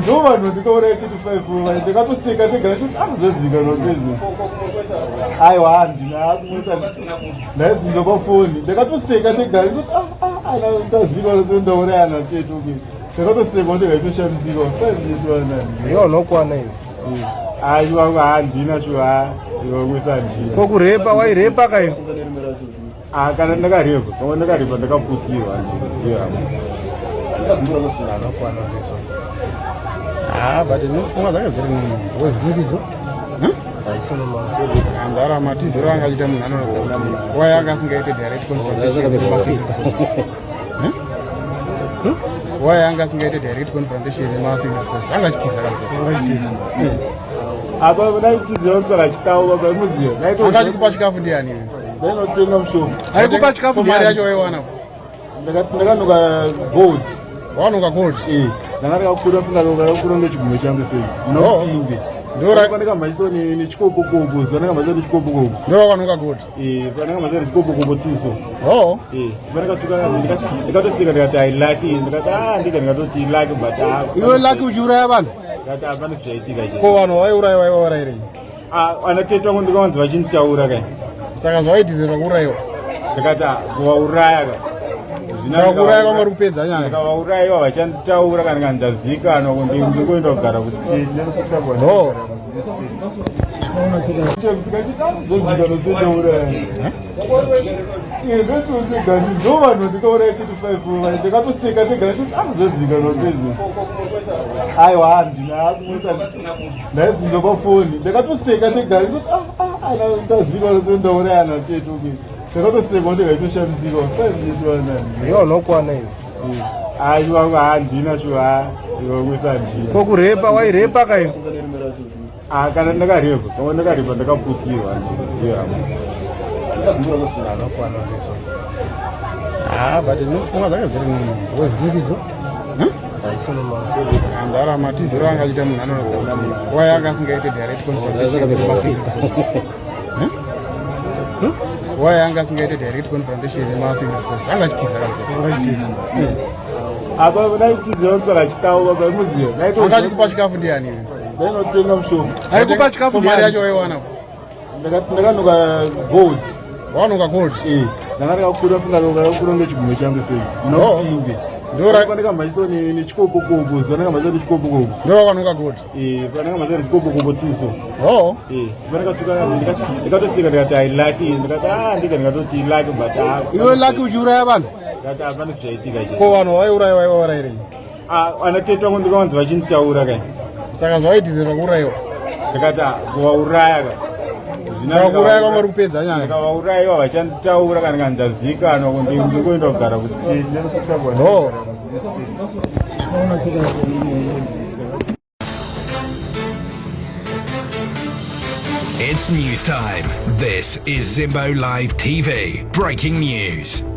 Ndo vanhu ndikauraya chete 5 ndakatoseka ndega ndoti ah zvozikanwa seizvo. Aiwa handina kumwisa ndaibvunza pafoni ndakatoseka ndega ndoti ah ah ndaziva se ndauraya natete okay. Ndakatoseka ndega itoshamisika 5 yetu anani. Iwe unokwana iwe. Aiwa handina shuwa iwe kumwisa handina. Ko kurepa wairepa ka iwe. Ah, kana ndakarepa pamwe ndakarepa ndakaputirwa handizivi Anokwana zveso. Ah, but pfungwa dzake dziri nini. Because dzisidzo. Haisi normal. Andara matiziro anga achiita munhu anoratidza kuti why anga asingaite direct confrontation nema-secret forces. Why anga asingaite direct confrontation nema-secret forces? Anga achitiza kana forces. Apa ndaitizira kutsvaka chikafu baba muziva. Anga achikupa chikafu ndiani iwe? Ndainotenga mushonga. Aikupa chikafu Ko mari ndiani? yacho waiwana? Ndakanoka gold. Wanoka gold. Eh, ndanga ndakakura funga ndakakura ngechigumwe changu sei. Nopinge. Ndora ni nechikopokopo, zuva ndakamhanyisa nechikopokopo. Ndora wanoka gold. Eh, pandakamhanyisa nechikopokopo tuso. Oh. Eh, pandakasuka ndikatoseka ndikati I lucky, ndikati ah ndika ndikatoti lucky but ah. Iwe lucky uchiuraya vanhu. Ndikati hapana zvichaitika Ko vanhu vaiuraya vaivaurairei? Ah, ana tete vangu ndikawanza vachinditaura kai. Saka zvawaitizirwa kuurayiwa. Ndikati ah, kuvauraya ka. Saka kuuraya kwanga uri kupedza nyaya. Ndikavaurayiwa vachanditaura kana kana ndazikanwa kuti ndikuenda kugara kustate. Oh. Ndo vanhu ndikauraya chete 5 ndakatoseka ndega ndoti ah zvozikanwa seizvo. Aiwa handina kumwisa ndaibvunza pafoni ndakatoseka ndega ndoti ah ah ndaziva se ndauraya natete okay. Ndakatoseka ndega itoshamisika 5 yetu anani. Iwe unokwana iwe. Aiwa handina shuwa iwe kumwisa handina. Ko kurepa wairepa ka iwe. Ah, kana ndakarepa pamwe ndakarepa ndakaputirwa handizivi Anokwana zveso. Ah, but pfungwa dzake dziri nini. Because dzisidzo. Haisi normal. Andara matiziro anga achiita munhu anoratidza kuti why anga asingaite direct confrontation nema-secret forces. Why anga asingaite direct confrontation nema-secret forces? Anga achitiza kana forces. Apa ndaitizira kutsvaka chikafu baba muziva. Anga achikupa chikafu ndiani iwe? Ndainotenga mushonga. Aikupa chikafu Ko mari ndiani? yacho waiwana? Ndakanoka gold. Wanoka gold. Eh, ndanga ndakakura funga ndakakura ngechigumwe changu sei. Nopinge. Ndora pandakamhanyisa nechikopokopo, zuva ndakamhanyisa nechikopokopo. Ndora wanoka gold. Eh, pandakamhanyisa nechikopokopo tuso. Oh. Eh, pandakasuka ndikatoseka ndikati I lucky, ndikati ah ndika ndikatoti lucky but ah. Iwe lucky uchiuraya vanhu. Ndikati hapana zvichaitika Ko vanhu vaiuraya vaivaurairei? Ah, ana tete vangu ndikawanza vachinditaura kai. Saka zvawaitizirwa kuurayiwa. Ndikati ah, kuvauraya ka. Saka kuuraya kwanga uri kupedza nyaya. Ndikavaurayiwa vachanditaura kana kana ndazikanwa kuti ndikuenda kugara kustate. Oh. It's news time. This is Zimbo Live TV. Breaking news.